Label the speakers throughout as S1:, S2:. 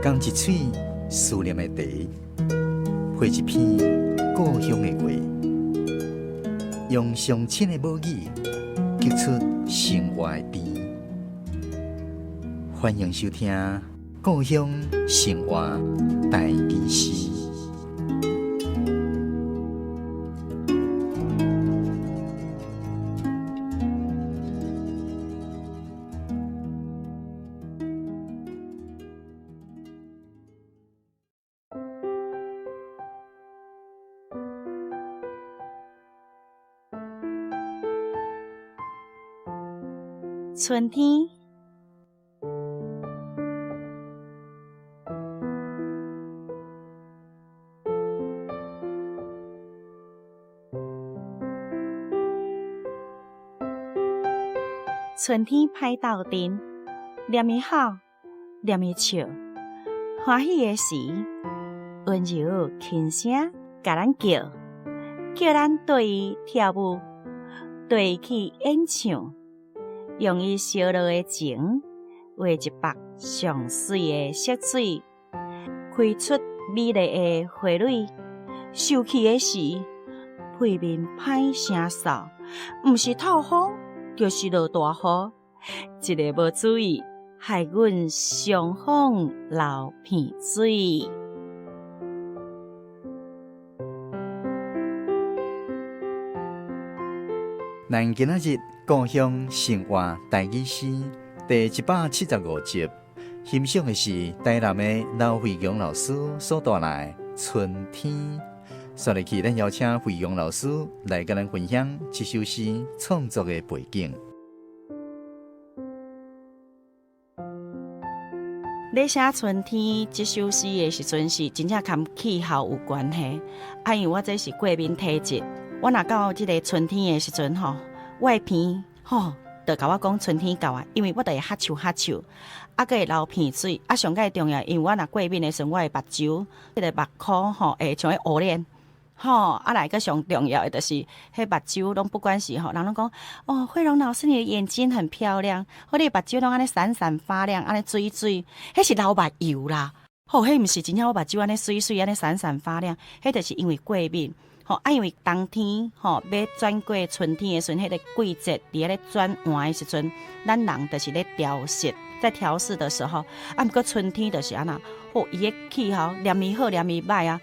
S1: 仝一喙思念的茶，配一篇故鄉的話，用上親的母語，激出生活的甜。歡迎收聽《故鄉生活台語詩》。
S2: 春天，春天歹鬥陣，念伊哭，念伊笑，歡喜的時，溫柔輕聲共咱叫，叫咱綴伊跳舞，綴伊去演唱，用伊燒落的情，畫一幅上媠的色水，開出美麗的花蕊。受氣的時，屁面歹聲嗽，毋是透風，就是落大雨。一个無注意，害阮傷風流鼻水。
S1: 咱今仔日故鄉生活台語詩第175集，欣賞的是台南的劉惠強老師所帶來的《春天》。煞落去，咱邀請惠強老師來佮咱分享這首詩創作的背景。
S2: 咧寫《春天》這首詩的時陣，是真正佮氣候有關係。啊，因為我這是過敏體質，我若到這个春天的時陣吼，我的鼻吼，就共我講春天到啊，因為我就會哈啾哈啾，啊，閣會流鼻水，啊，上蓋重要，因為我若過敏的時陣，我的目睭，彼个目箍吼會像彼烏鏈。吼，啊來閣上重要的就是，彼目睭攏不管是吼，人攏講，哦，惠榮老師你的眼睛很漂亮，好你的目睭攏按呢閃閃發亮，按呢水水，彼是流目油啦。吼，彼毋是真正我目睭按呢水水，按呢閃閃發亮，彼就是因為過敏。吼，啊，因為冬天吼欲轉過春天的時陣，彼個季節佇遐咧轉換的時陣，咱人就是咧調適，在調適的時候，啊，毋過春天就是按怎，吼，伊的氣候連伊好，連伊歹啊。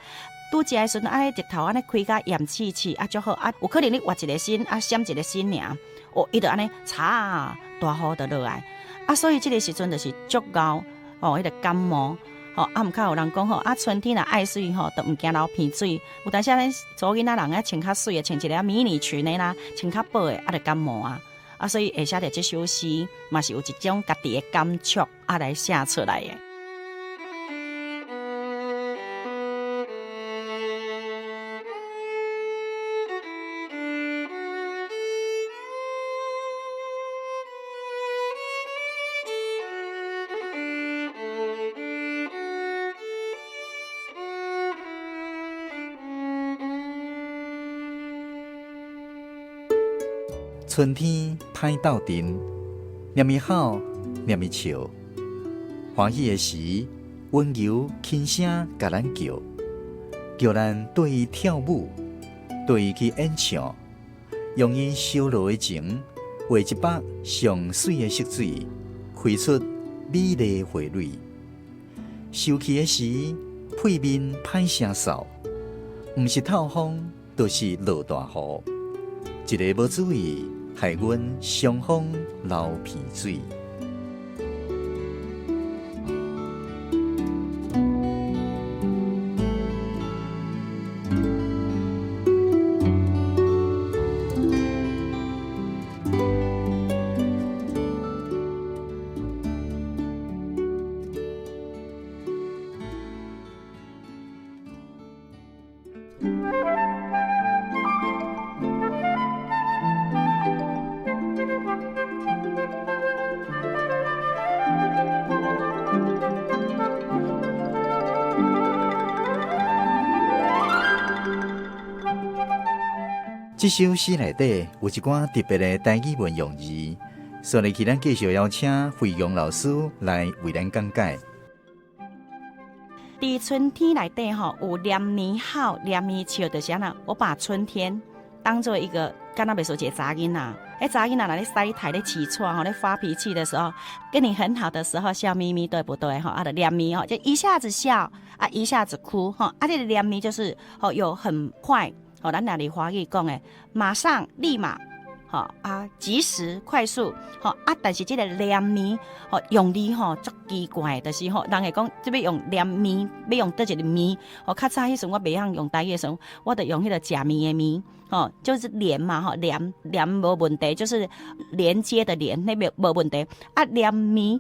S2: 拄才的時陣，按呢日頭按呢開甲炎刺刺，啊足好啊，有可能你換一个身，啊閃一个身爾，哦，伊就按呢嚓大雨就落來，啊，所以這个時陣就是足𠢕哦，彼个感冒，吼，啊，毋較有人講吼，啊，春天若愛媠吼，就毋驚流鼻水。有當時仔查某囡仔人愛穿較媠的，穿一个迷你裙的啦，穿較薄的，啊，就感冒啊。啊，所以會寫著這首詩，嘛是有一種家己的感觸啊來寫出來的。
S1: 春天歹鬥陣，念伊哭，念伊笑，歡喜的時，溫柔輕聲共咱叫，叫咱綴伊跳舞，綴伊去演唱，用伊燒落的情，畫一幅上媠的色水，開出美麗花蕊。受氣的時，屁面歹聲嗽，毋是透風，就是落大雨。一个無注意，害阮傷風流鼻水。這首詩內底有一寡特別的台語文用字，所以咱繼續邀請惠榮老師來為咱講解。
S2: 佇春天內底吼，有連綿哭、連綿笑，就是按怎？我把春天當做一個，敢若袂輸一個查囡仔。彼查囡仔若咧屎刣咧起錯吼，咧發脾氣的時候，跟你很好的時候笑眯眯，對不對？吼，啊，就連綿吼，就一下子笑啊，一下子哭吼。啊，這个連綿就是吼，有很快吼，咱若佇華語講的，馬上、立馬，吼啊，即時、快速，吼啊。但是這个連綿吼，用字吼足奇怪，就是吼，人會講這欲用連綿，欲用佗一个綿。吼，較早彼時陣我袂曉用台語的時陣，我就用彼个食麵的麵。吼，就是連嘛，吼，連連無問題，就是連接的連，那無無問題。啊，連綿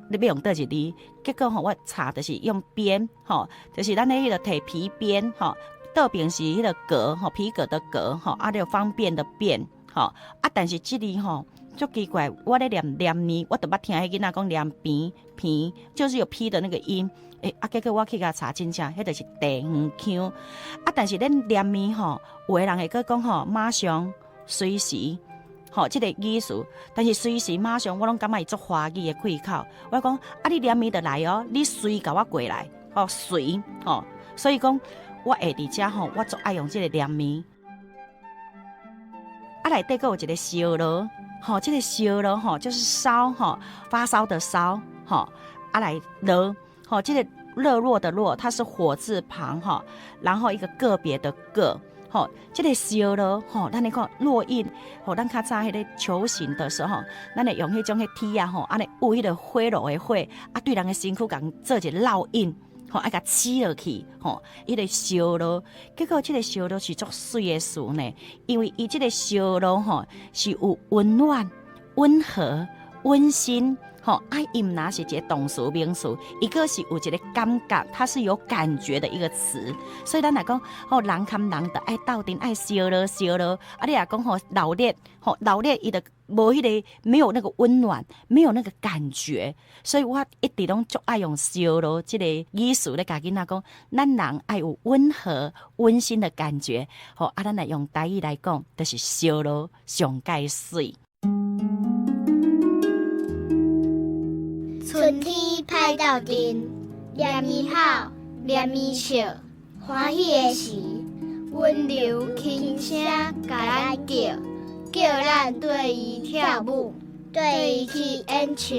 S2: 你欲用佗一字？結果吼，我查就是用邊，吼，就是咱的彼个提皮鞭，吼，倒邊是彼个革，吼，皮革的革，吼，啊，著方便的便，吼，啊，但是這字吼足奇怪，我咧念連綿，我就捌聽彼囡仔講連邊皮，就是有 P 的那個音。欸，啊，結果我去共查真正，彼就是地方腔。啊，但是咱連綿吼，有的人會閣講吼，馬上、隨時，吼，這個意思。但是隨時、馬上，我攏感覺伊足華語的開口。我講，啊，你連綿就來哦，你隨共我過來，吼，隨，吼。所以講，我會佇遮吼，我足愛用這个連綿。啊，內底閣有一个燒烙，吼，這个燒烙吼，就是燒吼，發燒的燒，吼，啊來烙。吼，這个熱絡的絡，它是火字旁哈，然後一個個別的個，吼，這個燒烙吼，咱咧看烙印，吼，咱較早彼个求刑的時候，咱會用彼種彼鐵仔吼，按呢有彼个火爐的火，啊，對人的身軀共做一个烙印，吼，愛共刺落去，吼，彼个燒烙，結果這个燒烙是足媠的詞呢，因為伊這个燒烙吼是有溫暖、溫和、溫馨。吼，啊，伊毋若是一个動詞名詞，伊閣是有一个感覺，它是有感覺的一個詞。所以咱來講，吼，人堪人就愛鬥陣，愛燒烙燒烙。啊，你若講吼鬧熱，吼鬧熱，伊就無彼个沒有那個溫暖，沒有那個感覺。所以我一直攏足愛用燒烙這個語詞咧，共囡仔講，咱人愛有溫和、溫馨的感覺。吼，啊，咱來用台語來講，就是燒烙上蓋媠。
S3: 春天歹鬥陣，連綿哭，連綿笑，歡喜的時，溫柔輕聲共咱叫，叫咱綴伊跳舞，綴伊去演唱，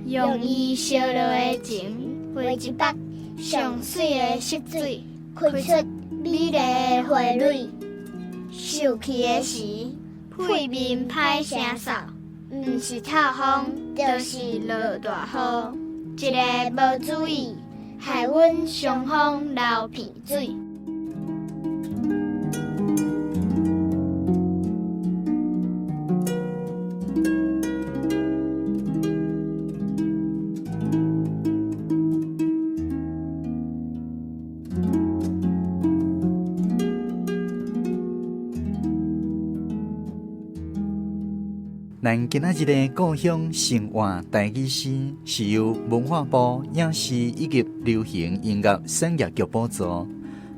S3: 用伊燒烙的情，畫一筆上媠的色水，開出美麗的花蕊。受氣的時，屁面歹聲嗽。毋是透風，就是落大雨。一个無注意，害阮雙方流鼻水。
S1: 咱今仔日的故鄉生活台語詩，是由文化部影視以及流行音樂產業局補助，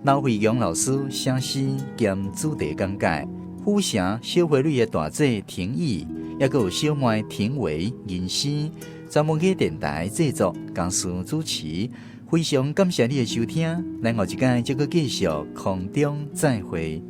S1: 劉惠陽老師寫詩兼主題講解，府城小花蕊的大姐婷宜，抑閣有小妹婷維吟詩，全文藝電台製作，公司主持，非常感謝你的收聽，咱後一擺再閣繼續空中再會。